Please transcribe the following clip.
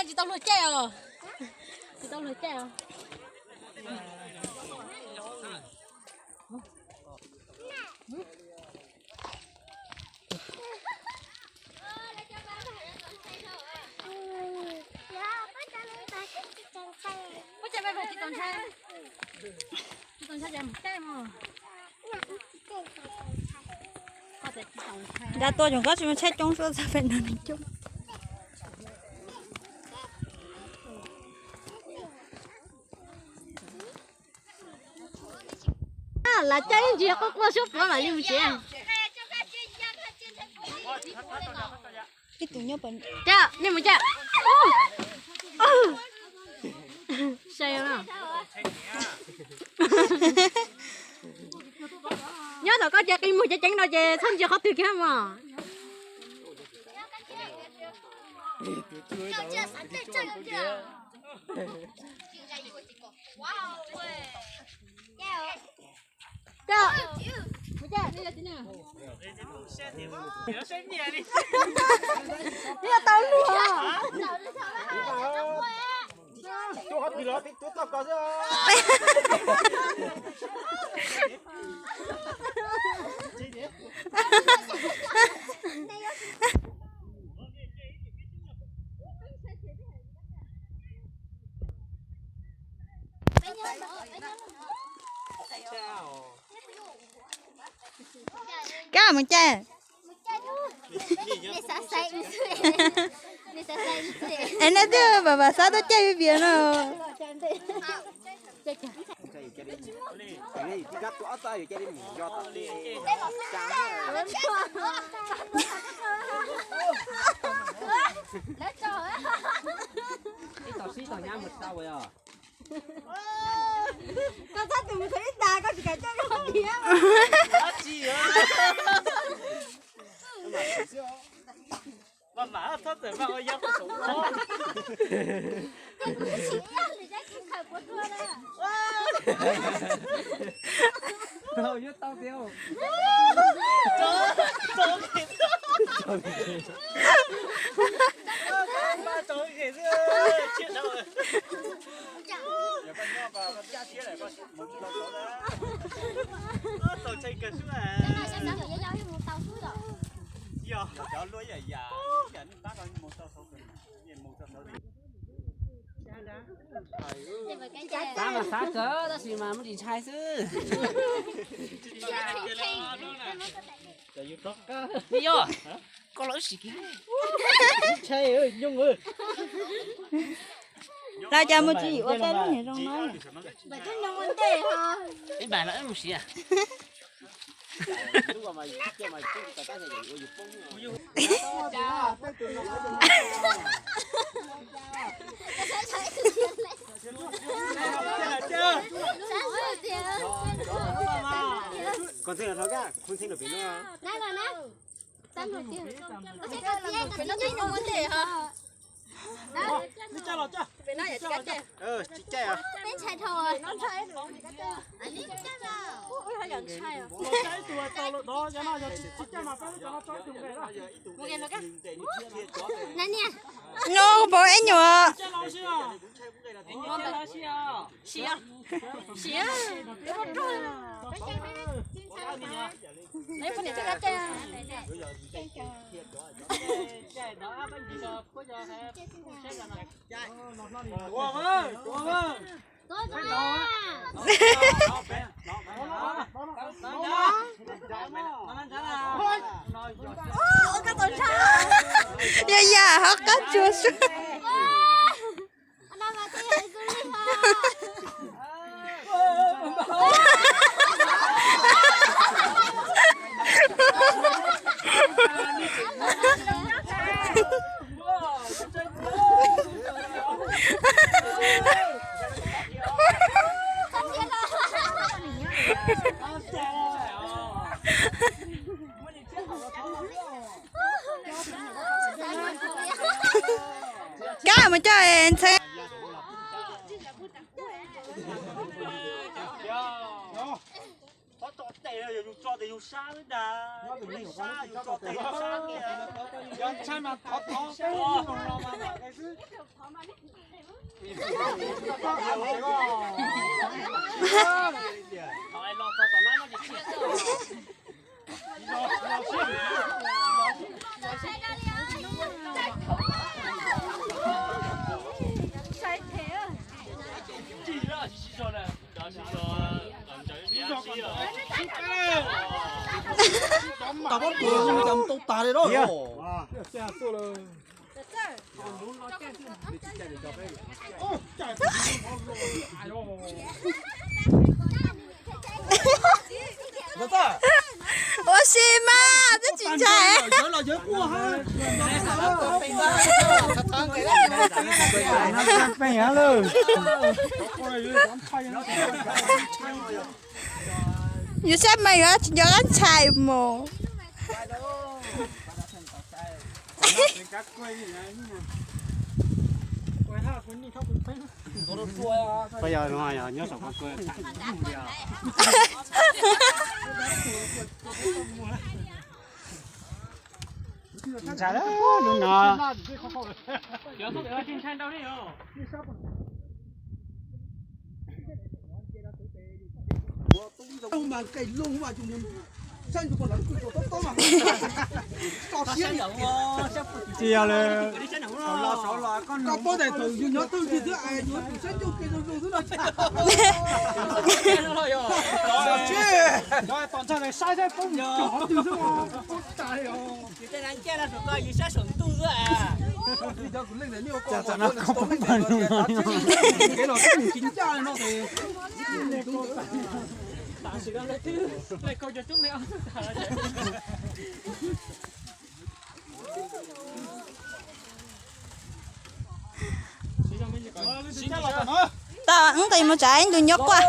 Tsis tau luag caij os. Tsis tau luag caij os. Nra tuaj zoo nkauj tsis muaj tsheb coob suab txog pem no neeg coob. Lav caij ib ntsis quaj quaj suab puav mam li mus tsev. Ib tug nyob, nej mus caij. Sai, nyob thaum koj cia qi muag ceev ceev no ces txhob ntsia qhov twg kiag mog. Tau lus. Kab mus caij. Es nej twb vam vam xav tuaj caij viv vias no. Koj txhob tus mus thaum ib tas koj tsis kam coj koj tiag. Xav mas xav kawg tab sis mas muaj tsis ntshai xwb. Yog koj los wb sim kiag. Ntshai nyoo. Los cas mus tsis ua tej lub niag zoo no. Ib npam no wb mus siav. Koj ntxeev los rau pem no. Tsis caij os. No pom ib nyuag. Yog yam hov qab tsuas sua. Ntxhee. Qhov tso tes yog yus tso tes yus sab xwb dag, yus sab yus tso tes yus sab tiag. Yog ntshai mas thov thov peb lub no mas mam xwb. Tau pob tsuas zoo cas tau tas li lauj. Ua si mas twb tsis ntshai. Yus saib mas yus tsis nco qab ntshai mus. Peb yog no yog nyob saum ko. Ntshai lub no. Tsis yog li. Tom ntshai saib saib poob cov twg xwb. Cas tam no koj poob pag no no. Tau nqis mus tsam ib ntus nyob quaj.